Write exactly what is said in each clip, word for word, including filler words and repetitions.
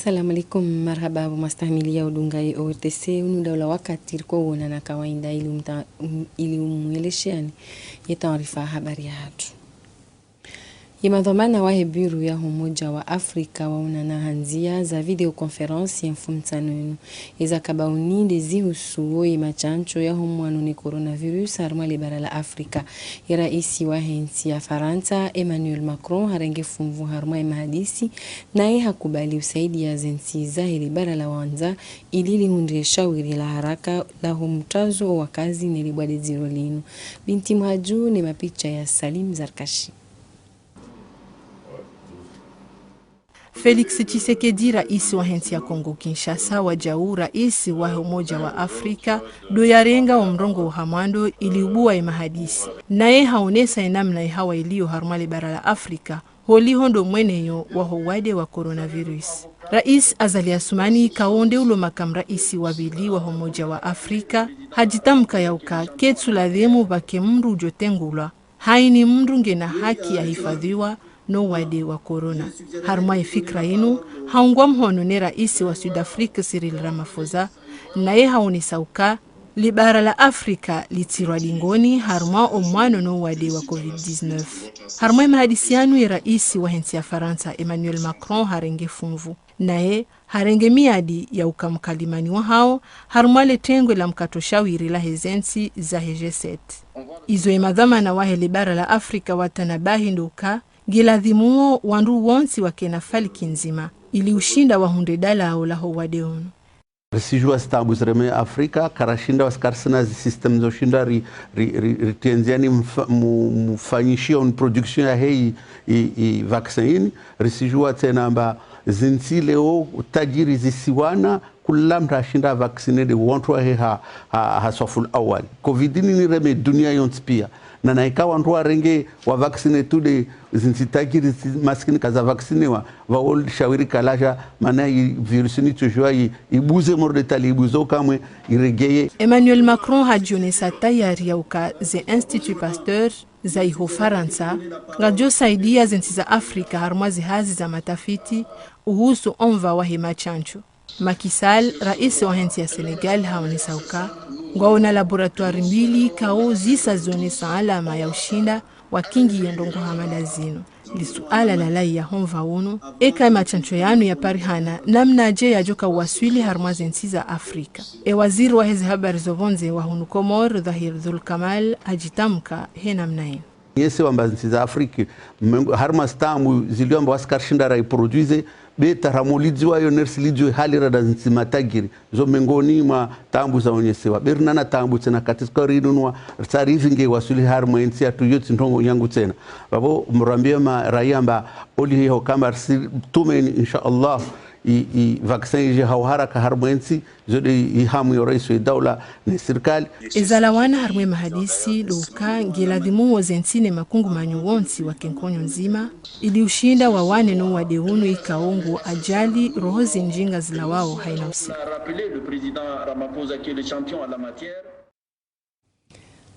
Salamu alaikum, marahaba, pvo mwastahimiliya udunga ye O R T C, unu nda ula wakati riko wonana kawaida ili umta-, um, ili umwelesheyani ye taarifa habari yahatru. Ye madhwamana wahe biru ya Umoja wa Afrika waonana ha ndzia za video conférence ye mfumontsanu inu. Eza kabauni nde zihusuo ye mashantsho ya ho mwano ne coronavirus harumwa le bara la Afrika. Ye raisi wahe ntsi ya Farantsa, Emmanuel Macron, harenge funvu harumwa ye mahadisi, naye hakubali usaidia ze ntsi zahe le bara la wandza ili lihundre shawiri la haraka la ho mtazo wa wakazi ne libwade dziro linu. Binti Mhadju ne mapicha ya Salim Zarkashi. Félix Tshisekedi, raisi wahe ntsi ya Kongo Kinshasa, wajau raisi wahe Umoja wa Afrika, ndo yarenga wo mrongoo wa mwando ili ubua ye mahadisi. Naye haonesa ye namna ye hawa iliyo harumwa le bara la Afrika, holiho ndo mweneyo wa ho wade wa coronavirus. Raisi Azali Assoumani, ikao nde ulo makamu raisi wa pvili wa ho Umoja wa Afrika, hajitamka ya uka ketsu ladhimu pvwake mndru ujo tengulwa, haini mndru ngena haki ya hifadhiwa no wade wa corona. Harumwa ye fikira inu, haungwa mhono ne raisi wa Sud Afrique Cyril Ramaphosa, naye haonesa uka le bara la Afrika litsirwa dingoni harumwa o mwano no wade wa covid dix-neuf. Harumwa ye mahadisi yanu ye raisi wahe ntsi ya Farantsa Emmanuel Macron harenge funvu. Naye harenge miadi ya uka mkalimani wahao harumwa le tengwe la mkato shawiri lahe ze ntsi zahe G sept. Izo ye madhwamana wahe le bara la Afrika watanabahi ndo uka ngiladhimuo wandru wontsi wakena faliki ndzima ili ushinda wahundre dalao la ho wade unu. Risijua ze taabu zireme Afrika, karashinda wasi karisina zi système zo shinda ri, ri, ri, ritenziani mfa-, mu-, mufanyishio ni production yahe i, i, i vaccin ini. Risijua tsena amba ze ntsi leo tajiri zisiwana, kula mndru ashinda avaccine nde wandru wahe ha, ha, ha swafu awali. Covid ini nireme dunia yontsi pia. Na naika wandru warenge wa vaccine tu nde ze ntsi tajiri, zi maskini kaza vaccine wa, pvao li shawiri kalaja, mana i virus ini tsujua i, ibuze mordetali, ibuze ukamwe, iregeye. Emmanuel Macron hajionesa tayari ya uka ze Institut Pasteur za iho Farantsa, ngajo saidia ze ntsi za Afrika harumwa ze hazi za matafiti uhusu o mva wahe mashantsho. Macky Sall, raisi wahe ntsi ya Senegal, haonesa uka ngwaona laboratoire mbili ikao zisa zionesa alama ya ushinda wakingiye ndrongoo hama nda zinu. Li suala la layi ya ho mva unu, eka ye mashantsho yanu yaparihana, namnaje yajoka uwaswili harumwa ze ntsi za Afrika. E waziri wahe ze habari zo pvondze wa hunu Komori, Dhoihir Dhoulkamal, hajitamka he namna inu. Nyese wamba ntsi za Afrika, mengo-, harumwa ze taabu zilio amba wasi karishinda ra iproduise, be taramu lidziwa yo nersi lidziwe hali rada ntsi matajiri, zo mengoni mwa taabu zaonesewa. Be rinana taabu tsena kati sukari inunua, ritsarivi nge waswili harumwa ntsi yatru yo tsi ndrongoo nyangu tsena. Pvapvo mrambie ma raia amba oli hiho kama risi tumaini, insha Allah, i, i vaccin ije ha uharaka harumwa ntsi, zo nde i hamu yo raisi we daula ne sirikali. Ezalawana harumwa ye mahadisi ndo uka ngiladhimuo ze ntsi ne makungumanyo wontsi wake nkonyo ndzima, ili ushinda wawane no wade unu ikao ngo ajali roho zindji ngazilawao haina usiku.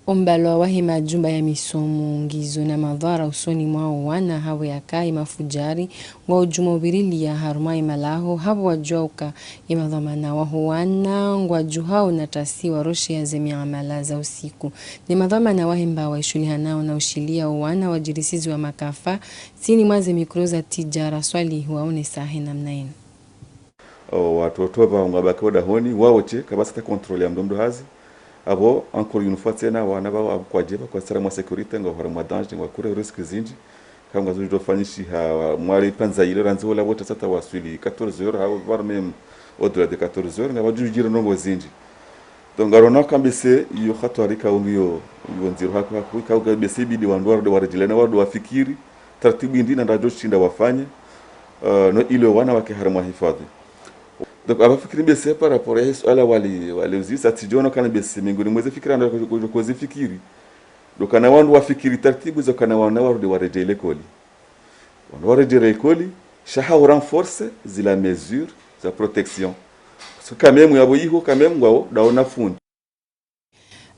O mbalwa wahe majumba ya misomo ngizo na madhwara usoni mwawo wana hapvo yaka ye mafujari ngwao juma uvirilia harumwa ye malaho hapvo wajua uka ye madhwamana waho wana ngwajuhao na tasi warosheya ze miamala za usiku. Ne madhwamana wahe mbawa ishuhulihanao na ushilia o wana wajirisiziwa makafa, tsini mwa ze mikro za Tijara Swalihi waonesa he namna inu. O watoto pvao ngwabaki o dahoni, wao tse, kapvatsi hata contrôle ya mndru mndru hazi. Apvo, encore une fois tsena, wana pvao, apvo kwadje, pvao kwatsi harumwa sécurité, ngwao harumwa danger, ngwao kure risque zindji. Kangwazo djofanyishiha, mwali pvandza ile, randzi wola pvo tsa hata waswili quatorze heures, hau, voire même au-delà de quatorze heures, ngapvadjudjiri ndrongoo zindji. Donc, ngarona kambese, iyo hatwari ikao ngiyo, ngiyo ndziro haku haku, ikao kambese ibidi wandru warudi waredjele na warudi wafikiri, taratibu indri na ndradjo shinda wafanye, euh, no ile wana wake harumwa hifadhi. Donc, apvafikiri bese par rapport ya hi suala wali, wali uzisa, tsidjono kana bese, mengoni mweze fikira ndradjo, ndradjo, ndradjo zifikiri. Ndo kana wandru wafikiri taratibu zo kana wana warudi waredjele likoli. Wandru waredjele likoli, sha hau renforcer zila mesures za protection. Parce que quand même, yapvo iho, quand même, ngwao, ndaona fundi.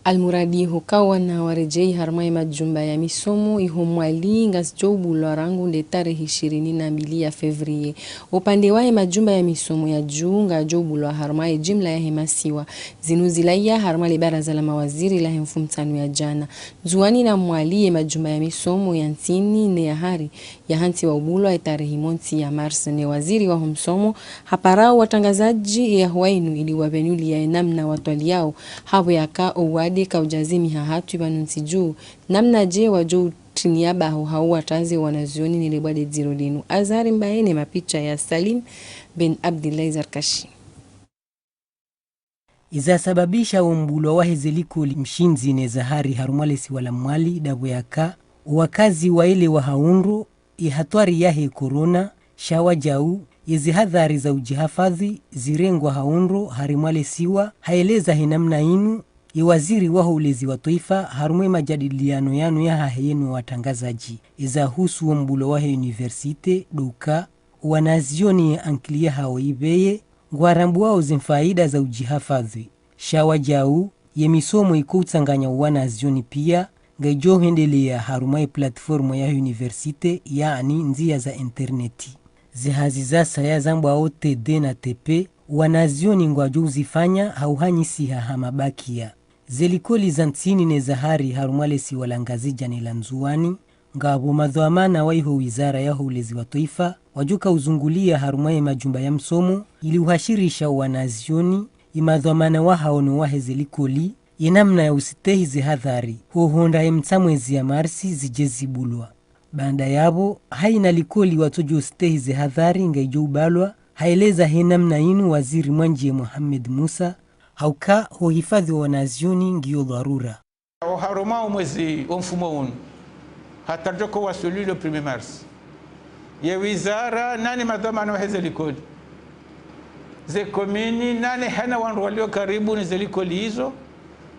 Almuradi huka wana waredjei harumwa ye majumba ya misomo iho Mwali ngazidjo ubulwa rangu nde tarehi ishirini na mbili ya février. Upande wahe majumba ya misomo ya juu ngayadjo ubulwa harumwa ye jimla yahe masiwa. Zinu zilaiya harumwa le baraza la mawaziri lahe mfumtsanu ya jana. Ndzuwani na Mwali ye majumba ya misomo ya ntsini ne ya hari yahantsiwa ubulwa ye tarehi montsi ya mars ne waziri waho msomo, haparao watrangazadji ye yahuwa inu ili uwapvenuliya ye namna watwaliyao, hapvo yaka owade kaujazimiha hatwi pvanu ntsi juu, namna dje wadjo utriniya baho hau watraze wanazioni ne le bwade dziro linu. Azhari Mbaye ne mapicha ya Salim Ben Abdillahi Zarkashi. Iza sababisha wo mbulwa wahe ze likoli mshindzi ne za hari harumwa le siwa la Mwali ndapvo yaka, owakazi waelewa ha undro ye hatwari yahe corona, sha wajau ye zihadhari za ujihafadhwi zirengwa ha undro harimwa le siwa, haeleza he namna inu ye waziri waho ulezi wa twaifa harumwa ye majadiliano yanu yahahe yeno watrangazadji. Eza husu wo mbulwa wahe université ndo uka, wanazioni ye ankili yahao ipveye, ngwarambuwao ze mfaida za ujihafadhwi. Sha wajau, ye misomo iko utsanganya wanazioni pia, ngaidjo hendeleya harumwa ye plateforme ya université, yaani ndziya za interneti. Ze hazi za saya zambwao T D na T P, wanazioni ngwadjo uzifanya ha uhanyisiha ha mabakia. Ze likoli za ntsini ne za hari harumwa le siwa la Ngazidja ne la Ndzuwani, ngapvo madhwamana wa iho wizara yaho ulezi wa twaifa, wadjoka uzunguliya harumwa ye majumba ya msomo, ili uhashirisha wanazioni, ye madhwamana wahao no wahe ze likoli, ye namna ya ustehi ze hadhari, ho honda ye mtsa mwezi ya marsi zidje zibulwa. Baanda yapvo, haina likoli watsodjo ustehi ze hadhari ngaidjo ubalwa, haeleza he namna inu waziri Mwandjiye Mohamed Musa, hauka ho hifadhwi wa wanazioni ngiyo dharura. Oharumwa omwezi omfumo unu, hata ridjoko waswili le premier mars, ye wizara nane madhwamana wahe ze likoli, ze komini nane hena wandru walio karibu ne ze likoli izo,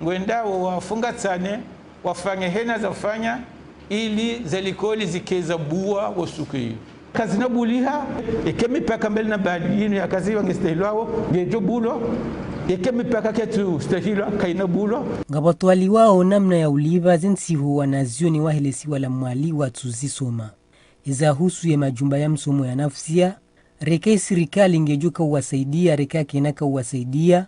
ngwendao wafungatsane, wafanye hena za ufanya, ili ze likoli zike zabuwa wo usuku iyo. Kazina buliha, eka mipaka mbeli na mbali yinu ya kazi wangestehilwao, ngedjo bulwa, eka mipaka ketsu stehilwa, kaina bulwa. Ngapvo watwaliwao namna ya ulipva ze ntsihu wanazioni wahe le siwa la Mwali watsuzisoma. Eza husu ye majumba ya msomo ya nafusiya, reka ye sirikali ngedjoka uwasaidiya, reka kayina ka uwasaidiya,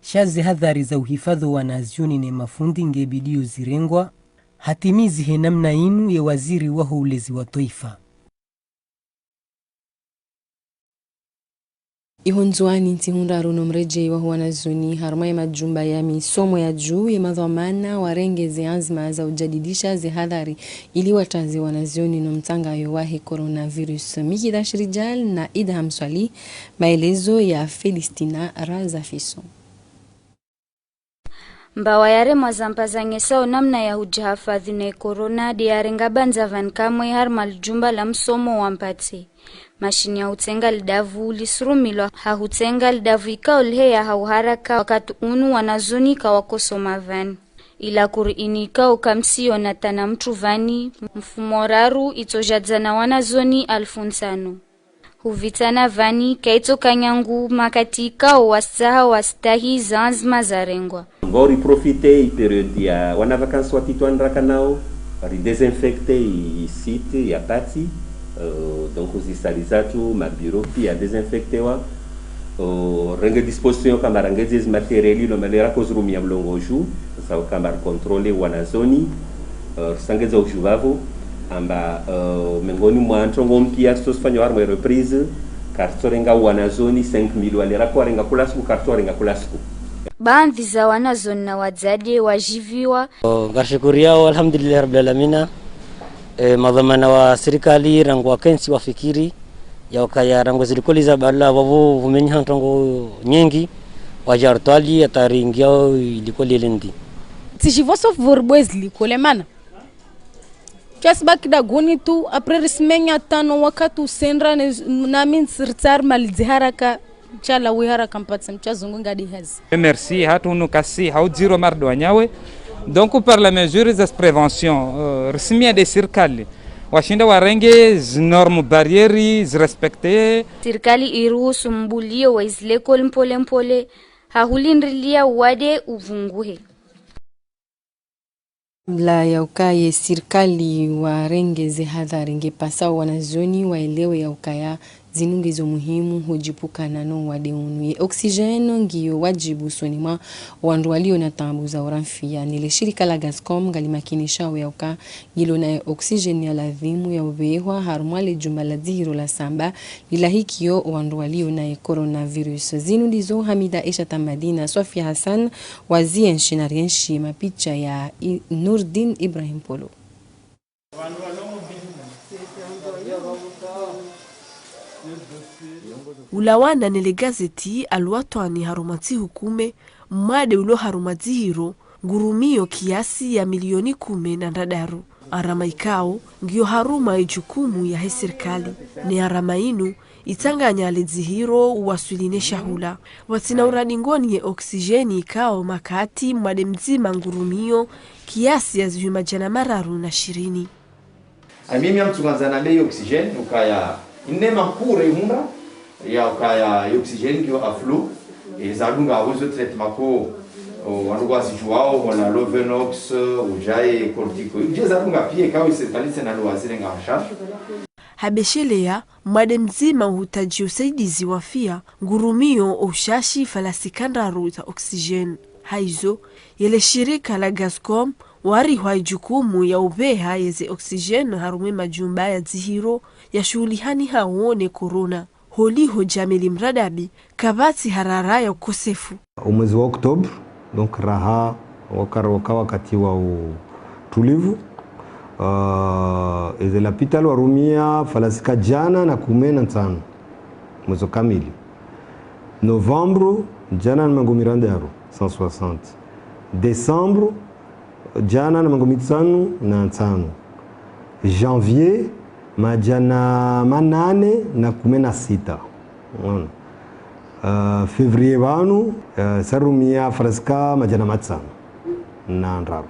sha ze hadhari za uhifadhwi wanazioni ne mafundi ngebidiyo zirengwa, hatimizi he namna inu ye waziri waho ulezi wa twaifa. Iho Ndzuwani ntsihu ndraru no mredjeyi waho wanazioni harumwa ye majumba ya misomo ya juu, ye madhwamana warenge ze anzima za ujadidisha ze hadhari ili watraze wanazioni no mtsangayo wahe coronavirus. Mikida Shirijal na Idham Swalih, maelezo ya Felistina Razafiso. Mbawa yaremwa za mpazanyesa o namna ya hujihafadhwi ne corona, de yarenga bandza vani kamwe harimwa lijumba la msomo wa Mpatse. Mashini ya hutsenga lidavu lisurumilwa ha hutsenga lidavu ikao liheya ha uharaka wakati unu wanazioni kawakosoma vani. Ila kuri ini ikao kamsiona tana mtru vani, mfumo raru itsojadzana wanazioni alfu ntsanu. Huvitsana vani, kaitso kanyangu makati ikao wastsaha wastahi zanzima zarengwa. Ngori profite i période ya wana vacances watiti wandraka nao, ri désinfecter i site ya Patsi, euh, donc zi salle zatru, ma bureau pia ya désinfectewa, euh, renge disposition kamba rangedze zi matériel ilo malera kozirumia mlongo ju, sa kamba ri contrôler wanazioni, euh, risangedza uju vavo, amba, euh, mengoni mwa ntrongo mpia ritosifanya harimwa reprise, karitsorenga wanazioni cinq mille walera kwarenga kula siku, karitsorenga kula siku. Baadhwi za wanazioni na wadzade wajiviwa. O, ngarishukuriao, alhamdulillahi rabbil alamina. E, madhwamana wa sirikali rangu wakentsi wafikiri, ya ukaya rangu zilikoli za bala, vavo vumenyeha ntrongo nyengi, waja rutwali, hata ringiao ilikoli lendi. Tsijivo sauf vorboez likoli mana. Chasibaki dagoni tu, après risimenya tano wakati usendra ne, nami ntsiritsari malidzi haraka, mchalawi haraka mpatse mchazungu ngadi hazi. Merci, hatu unu kasi, haudziro mardo wanyawe. Donc, par la mesure za prévention, euh, risimia de sirikali. Washinda warenge zi normes barrières, zi respecter. Sirikali iruhusu mbulio wa izilekoli mpole mpole, ha hulindrilia wade uvunguhe. La ya ukaya ye sirikali warenge ze hadhari, nge pasao wanazioni waelewe ya ukaya zinu ngizo muhimu hudjipvukana no wade unu. Ye oxygène ngiyo wadjibu usoni mwa wandru walio na taabu za uramfia. Nele shirika la Gazcom ngalimakinishao ya uka ngilo na ye oxygène ya ladhimu ya ubehwa harumwa le jumba la dzihiro la Samba, lilahikio wandru walio na ye coronavirus. Zinu ndizo Hamida Esha Tamadi na Sofia Hassan wazienshi na rienshi mapicha ya I-, Nurdin Ibrahim Polo. Ulawana nele gazeti Alwatwani harumwa ntsihu kume, mwade ulo harumwa dzihiro, ngurumio kiasi ya milioni kume na ndraru. Arama ikao, ngiyo harumwa ijukumu yahe sirikali. Ne arama inu, itsanganya le dzihiro uwaswili ne shahula. Watsina uradi ngoni ye oxygène ikao makati mwade mdzima ngurumio kiasi ya zihwi madjana mararu na shirini. A mimi amtsungandza na bei oxygène, ukaya ine makure ihundra, ya ukaya ye oxygène ngiyo à flux, e zadunga awezo traitement ko, o, wanu kwa zijuwao, hola Lovenox, ujaye cortico. Uje zadunga pia kawi sirikali tsena lo wazire nga en charge. Habesheleya, mwade mdzima uhutaji usaidizi wa fia, ngurumio ushashi falasika ndraru za oxygène. Haizo, yele shirika la Gazcom, warihwa ijukumu ya ubeha yeze oxygène harumwa majumba ya dzihiro ya shuhulihani hawo ne corona. Holiho Jamili Mradabi, kapvatsi harara ya ukosefu. Omwezi wa octobre, donc raha waka-, waka wakati wa utulivu. Euh, eze lapitali warumia falasika djana na kume na ntsanu. Mwezi kamili. Novembre, djana na mengo mirandaru, cent soixante. Décembre, djana na mengo mitsanu na ntsanu. Janvier, madjana manane na kume na sita. Unaona? Euh, février pvanu, euh, sarumia falasika madjana matsanu na ndraru.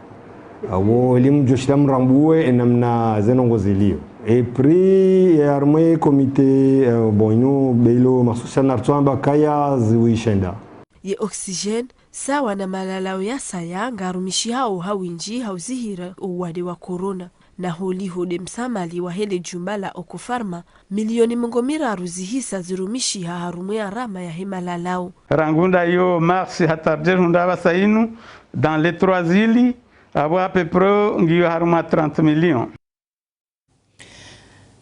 Awo ili mdjoshila mrambuwe enamna zendrongoo zilio. E prix ya harumwa comité, euh, bon, inu beilo mahsusi na ritsamba kaya ziwishenda. Ye oxygène, sawa na malalao ya saya ngarumishihao ha winji ha uzihira uwade wa corona. Na holiho de msamali wa hele jumba la Ocopharma, milioni mengo miraru zihisa zirumishiha harumwa ye arama yahe malalao. Rangu ndayo mars hata rdjehundra pvasa inu, dans les trois îles, apvo à peu près ngiyo harumwa trente millions.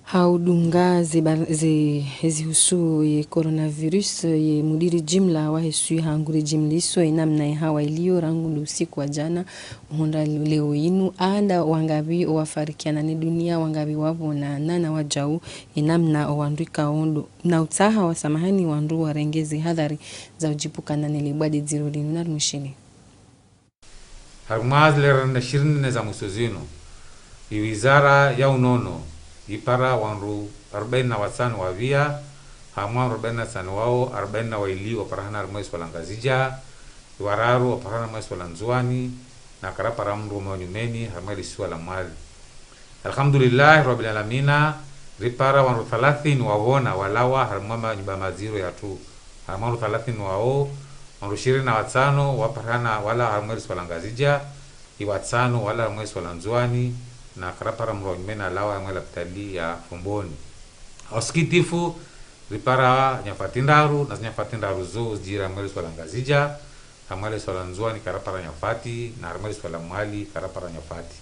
Ha udunga ze ba-, ze, zihusu ye coronavirus, ye mudiri jimla wahe swiha ngurijimliso ye namna ye hawa ilio rangu ndo usiku wa jana, uhundra leo inu, anda wangapvi owafarikiana ne dunia, wangapvi wapvona, na na wajau, ye namna owandru ikao ndo, na utsaha wa samahani wandru warenge ze hadhari za udjipvukana nele bwade dziro linu. Narimwishiliye. Harumwa zile randa shirini ne za mwiso zinu, iwizara ya unono ipara wandru arbaini na watsanu wapvia, harumwa wandru arbaini na watsanu wao, arbaini na waili waparihana harumwa isiwa la Ngazidja, iwararu waparihana harumwa isiwa la Ndzuani, na karapara mndru wa manyumeni harumwa lisiwa la Mwali. Alhamdulillahi Rabbil Alamina, ripara wandru thalathini wapvona walawa harumwa manyumba madziro yatru. Harumwa wandru thalathini wao, wandru shirini na watsano waparihana walawa harumwa lisiwa la Ngazidja, iwatsano walawa harumwa lisiwa la Ndzuani, na karapara mndru wa nyumeni alawa harumwa lapitali ya Fomboni. Usikitifu, ripara nyafati ndraru, na zinyafati ndraru zo zijiri harumwa lisiwa la Ngazidja, harumwa lisiwa la Ndzuani karapara nyafati, na harumwa lisiwa la Mwali karapara nyafati.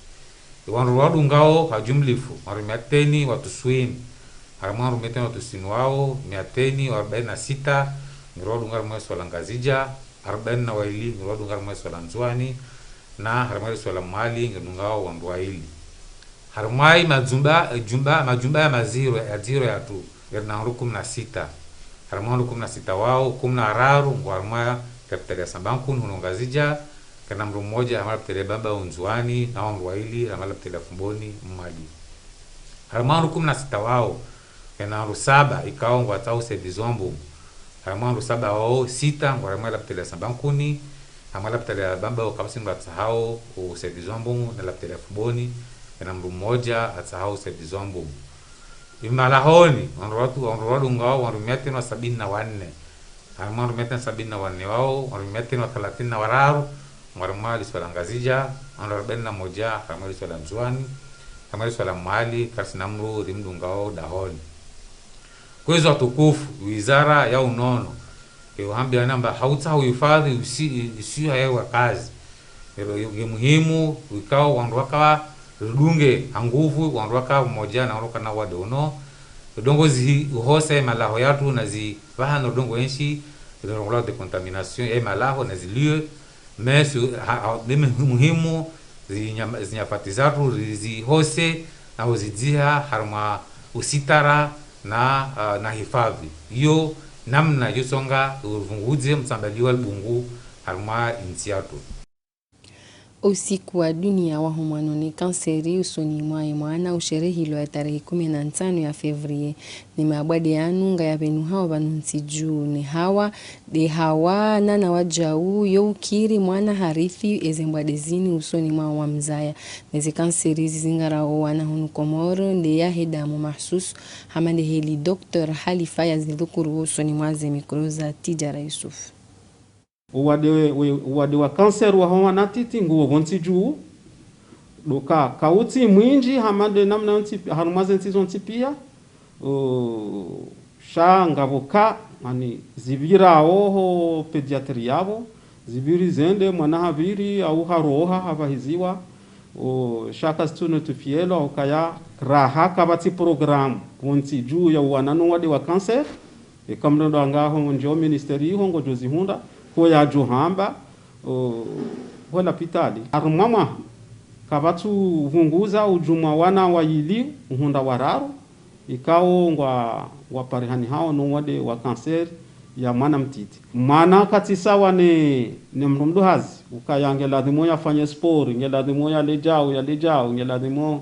Iwandru wadungao ha jumlifu, wandru mia teni wa tuswini. Harumwa wandru mia teni wa tuswini wao, mia teni wa arbaini na sita, ngiro wadunga harumwa lisiwa la Ngazidja, arbaini na waili, ngiro wadunga harumwa lisiwa la Ndzuani, na harumwa lisiwa la Mwali, ngiro dungao wandru waili. Harumwa yi majumba, jumba, majumba ya madziro, ya dziro yatru, ngirina wandru kumi na sita. Harumwa wandru kumi na sita wao, kumi na wararu ngwao harumwa lapitali ya Samba Nkuni hunu Ngazidja, ngena mndru mmoja harumwa lapitali ya Bambao Ndzuani, na wandru waili harumwa lapitali ya Fomboni Mwali. Harumwa wandru kumi na sita wao, ngena wandru saba ikao ngwatsaho usaidizi wa mbumu. Harumwa wandru saba wao, sita ngwao harumwa lapitali ya Samba Nkuni, harumwa lapitali ya Bambao kapvatsi mndru atsahao usaidizi wa mbumu, na lapitali ya Fomboni, ngena mndru mmoja atsahao usaidizi wa mbumu. Imalahoni, wandru watu, wandru wadungao, wandru mia teni wa sabini na wanne. Harumwa wandru mia teni wa sabini na wanne wao, wandru mia teni wa thalathini na wararu, Harumwa lisiwa la Ngazidja, wandru arbaini na moja, harumwa lisiwa la Ndzuani, harumwa lisiwa la Mwali, karisina mdru rimdungao dahoni. Kwezi watukufu, wizara ya unono, yo hambia namba hautsaha uhifadhi usi-, usiha ya wakazi. Ero yo nge muhimu, wikao wandru waka ridunge ha nguvu, wandru waka moja na wandru waka na wade uno. Ndrongoo zihi uhose malaho yatru na zipvaha no ndrongoo enshi, ndrongoo la décontamination, ye malaho na ziliwe. Mais su-, ha, ha, ni muhi-, muhimu zinyama-, zinyafati zatru rizihose na uzidziha harumwa usitara na, ah, na hifadhi. Iyo namna yo songa uvungudze mtsambaliwa libungu harumwa intsi yatru. Usiku wa dunia wa homwano ne kanseri usoni mwaye mwana usherehilwa ya tarehi kumi na ntsanu ya février. Ne mabwade yanu ngayapvenuhao pvanu ntsi dju ne hawa, de hawa nana wajau yo ukiri mwana harithi eze mbwade zini usoni mwa wamzaya. Neze kanseri zizingarao wana hunu Komoro nde yahe damu mahsusu, hama nde heli Docteur Halifa yazidhukuru usoni mwa ze mikro za Tijara Yusuf. Uwade we, we, uwade wa kanseri wa ho wana ntiti nguwo pvontsi dju. Doka, kautsi mwindji, hama nde namna yontsi, harumwa ze ntsi zontsi pia. O, sha ngapvo ka, ani, zipvira oho pédiatrie yapvo, zipviri zende, mwana hapviri, au haroha, hapvahiziwa. O, sha kazitsuno tufielo, au kaya, raha, kapvatsi programme, pvontsi dju ya uwana no uwade wa kanseri. Eka mndru ndo angaho ndjo ministeri iho ngodjo zihundra, ko yadjo hamba, o, ho lapitali. Harumwa mwaha, kapvatsu vunguza udjumwa wana wayili, uhundra wararu, ikao ngwa, ngwa parihani hao no uwade wa kanseri ya mwana mtiti. Mwana katsi sawa ne, ne mdru mduhazi, ukaya nge ladhimu yafanye sport, nge ladhimu yale djau, yale djau, nge ladhimu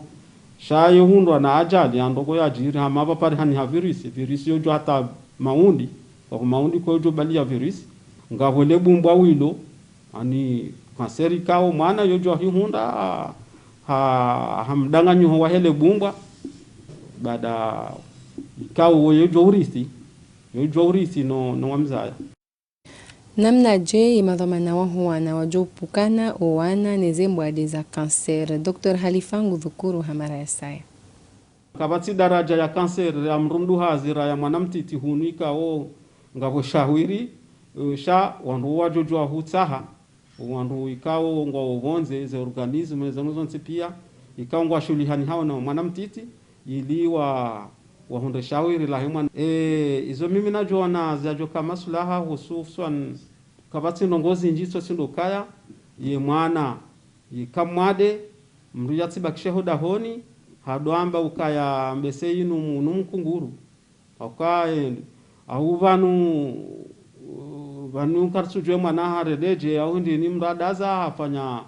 Sha yo hundrwa na ajali, ya ndrongoo yadjiri, hama pvaparihani ha virisi, virisi yodjo hata maundi, wapvo maundi ko yodjo bali ya virisi, ngapvo le bumbwa wilo, ani kanseri ikao mwana yodjo hihundra, ha, ha mdanganyiho wahe le bumbwa, baada ikao wo yodjo urithi, yodjo urithi no, no wamzaya. Namnaje ye madhwamana waho wana wadjo upvukana o wana ne ze mbwade za kanseri? Docteur Halifa ngudhukuru ha mara ya saya. Kapvatsi daraja ya kanseri ya mdru mduhazi ra ya mwana mtiti hunu ikao ngapvo shawiri, eh, sha wandru wadjo djuwa hutsaha, wandru ikao ngwao pvondze, ze organisme, ze ndrongoo zontsi pia, ikao ngwashuhulihani hao na mwana mtiti, ili wa, wahundre shawiri lahe mwana. E, izo mimi nadjoona zadjoka maslaha hususwan kapvatsi ndrongoo zindji tso sindo kaya, ye mwana, ye kamwade, mdru yatsibakishe ho dahoni, hadwamba ukaya mbese inu mu-, nu mkunguru. Hauka, e, au pvanu, pvanu karitsudjuwe mwana harededje, au ndini mdru adaza, hafanya,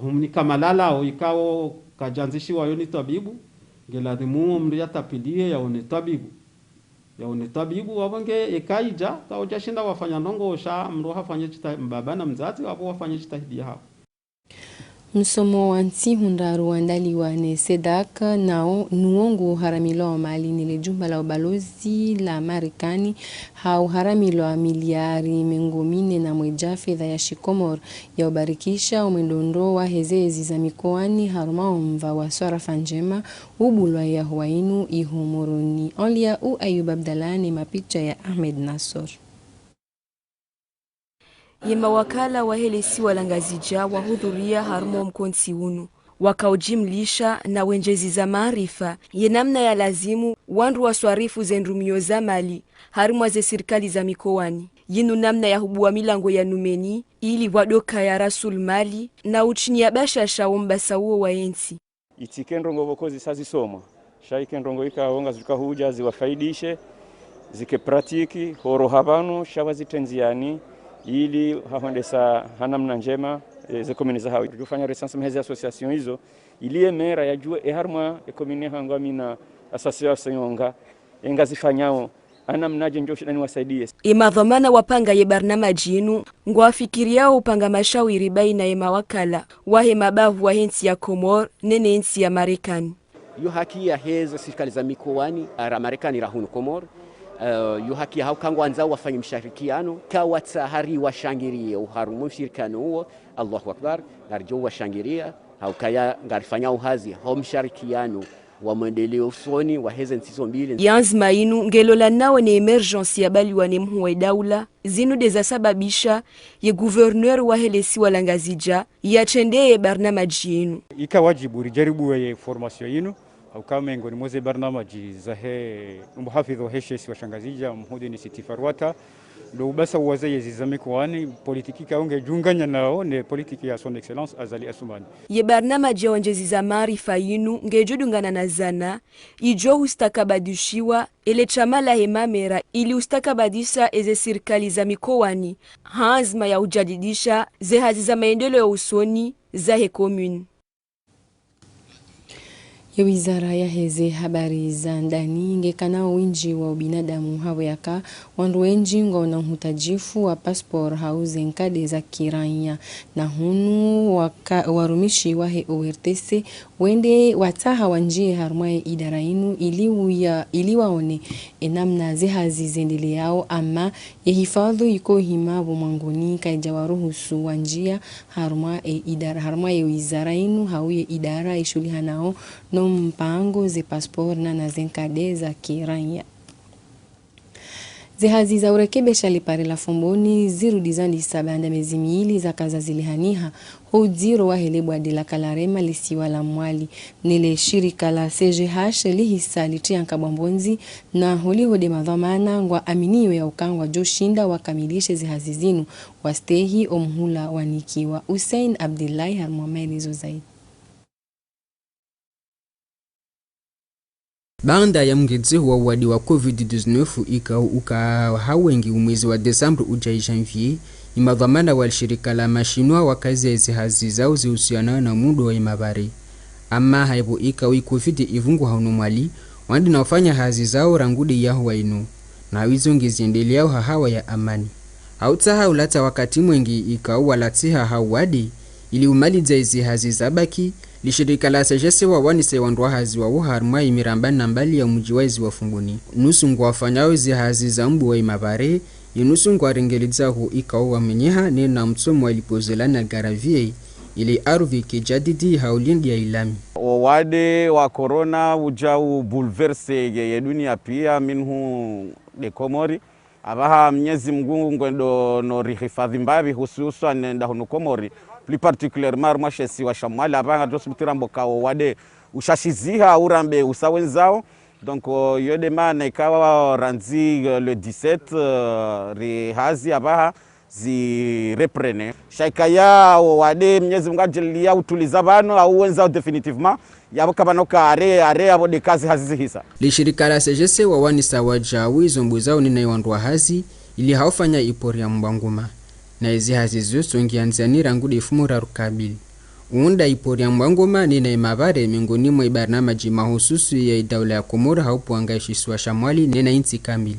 humnika malala, o ikao kadjandzishiwa yo ni twabibu, nge ladhimu mdru yatapiliye yaone twabibu. Yaone twabibu, wapvo nge ekaidja, kaudja shinda wafanya ndrongoo sha, mdru hafanye jita-, mbaba na mdzadze, wapvo wafanye jitihadi yahawo. Msomo wa ntsihu ndraru wandaliwa ne CEDAC, nao, nuwo nguharamilwao mali ni le jumba la ubalozi la Marekani, ha uharamilwa miliari mengo mine na mwedja fedha ya shikomori, ya ubarikisha umwendondro wa heze ezi za mikoani harumwa omva wa swarafa ndjema, ubulwa ya huwa inu iho Moroni. Onlia u Ayub Abdallah ne mapicha ya Ahmed Nassor. Ye mawakala wahe le siwa la Ngazidja wahudhuria harumwa omkontsi unu, wakaojimlisha na wendjezi za maarifa ye namna ya lazimu wandru waswarifu ze ndrumio za mali harumwa ze sirikali za mikoani. Yinu namna ya hubuwa milango ya numeni ili wadokaya rasul mali na utsiniya bashasha wo mbasa uwo wa entsi. Itsike ndrongoo pvoko zisa zisomwa. Sha ike ndrongoo ikao ngazidjo hudja ziwafaidishe, zike pratique, horo ha pvanu, sha wazitrendziani, ili hahondesa ha namna ndjema, e, ze commune zahawo. Djufanya recensement heze association izo, ili ye maire yadjuwe e harumwa e commune hangu amina association nga, e ngazifanyao, ha namnaje ndjo shinda niwasaidie. Ye madhwamana wapanga ye barnamaji inu, ngwafikiriao upanga mashawiri baina ye mawakala wahe mabavu wahe ntsi ya Komori nene ntsi ya Marekani. Yo haki ya heze sirikali za mikoani, ra Marekani ra hunu Komori, eh, yo haki ya hauka ngwandzao wafanye msharikiano, kawatsaha ri washangirie oharumwa mshirikiano uwo, Allahu Akbar, ngaridjo washangiria, ha ukaya ngarifanyao hazi, ho msharikiano wa mwendeleo usoni wa heze ntsi zo mbili. Ye anzima inu ngelolanao ne émergence yabaliwa ne mhuu wa daula, zinu nde zasababisha ye gouverneur wahe lesiwa la Ngazidja yatrende ye barnamaji inu. Ika wajibu rijaribu ye formation inu, ha uka mengoni mwa ze barnamaji zahe umuhafidhu wahe she isiwa sha Ngazidja, Mhudini Siti Farwata, ndo ubasa uwaza yezi za mikoani, politiki ikao ngedjunganya nao ne politiki ya Son Excellence Azali Assoumani. Ye barnamaji ya wandjezi za maarifa inu ngedjo dungana na zana idjo ustakabadhishiwa ele shama lahe mamera ili ustakabadhisha eze sirikali za mikoani, ha anzima ya ujadidisha ze hazi za maendeleo ya usoni zahe commune. Ye wizara yaheze habari za ndani ngekanao windji wa ubinadamu hapvo yaka wandru wendji ngwaona uhutajifu wa passeport hau ze nkade za kiraiya. Na hunu waka, warumishi wahe O R T C wende watsaha wandjie harumwa ye idara inu ili uya, ili waone enamna ze hazi zendeleao, ama ye hifadhu iko hima pvo mwangoni kaidja waruhusu wandjia harumwa ye idara, harumwa ye wizara inu, hau ye idara ishuhulihanao no mpango ze passeport na, na ze nkade za kiraiya. Ze hazi za urekebesha le pare la Fomboni zirudi zandisa baanda mezi mili zaka zazilihaniha, ho udziro wahe le bwade la Kalarema lisiwa la Mwali. Ne le shirika la C G H lihisa litria nkabwa mbondzi, na holiho nde madhwamana ngwaaminio ya uka ngwadjo shinda wakamilishe ze hazi zinu, wastehi omuhula wanikiwa. Hussein Abdillahi harumwa maelezo zaidi. Baanda ya mngedzeho wa uwade wa covid dix-neuf ikao uka ha wengi umwezi wa décembre udja janvier, imadhwamana wa lishirika la mashinwa wakaza ezi hazi zao zihusiana na mudo wa imapare. Ama haivo ikao i covid ivunguha hunu Mwali, wandri na ufanya hazi zao rangu nde yaho wa inu, na wizo ngeziendeleao ha hawa ya amani. Ha utsaha ulatsa wakati mwengi ikao walatsiha ha uwade, ili umalidza ezi hazi zabaki, lishirika la C G C wawanise wandru wa hazi wao harumwa imiramba na mbali ya umdji wa ezi wa Fomboni. Nusu ngwafanyao ezi hazi za mbu wa imapare, inusu ngwarengeledzao ikao wamenyeha nena mtsomo wa lipozela na garavier, ili ardhwi kijadidi ha ulindi ya ilami. Owade wa corona udja u bouleverse ye, ye dunia pia minhu nde Komori. Apvaha Mnyezi Mngu ngwendo no rihifadhi mbapvi hususwan nda hunu Komori, plus particulièrement harumwa she isiwa sha Mwali, apvaha ngadjo subutira mboka owade ushashiziha urambe usa wenzao. Donc, euh, iyo nde maana ikao randzi, euh, le dix-sept, euh, ri hazi apvaha zi reprene. Sha ikaya owade Mnyezi Mngu adjaliya utuliza pvanu au wenzao définitivement, yapvo kapvana uka arrêt, arrêt yapvo nde kazi hazi zihisa. Lishirika la C G C wawanisa wadjau izo mbu zao nena iwandru wa hazi, ili ha ufanya ipori ya Mbwangoma. Na ezi hazi zizo ngiandziani rangu nde ifumo raru kabili. Uunda ipori ya Mbwangoma nena imapare mengoni mwa ibarnamaji mahususu ya idaula ya Komori ha upvwanga ishisiwa sha Mwali nena intsi kamili.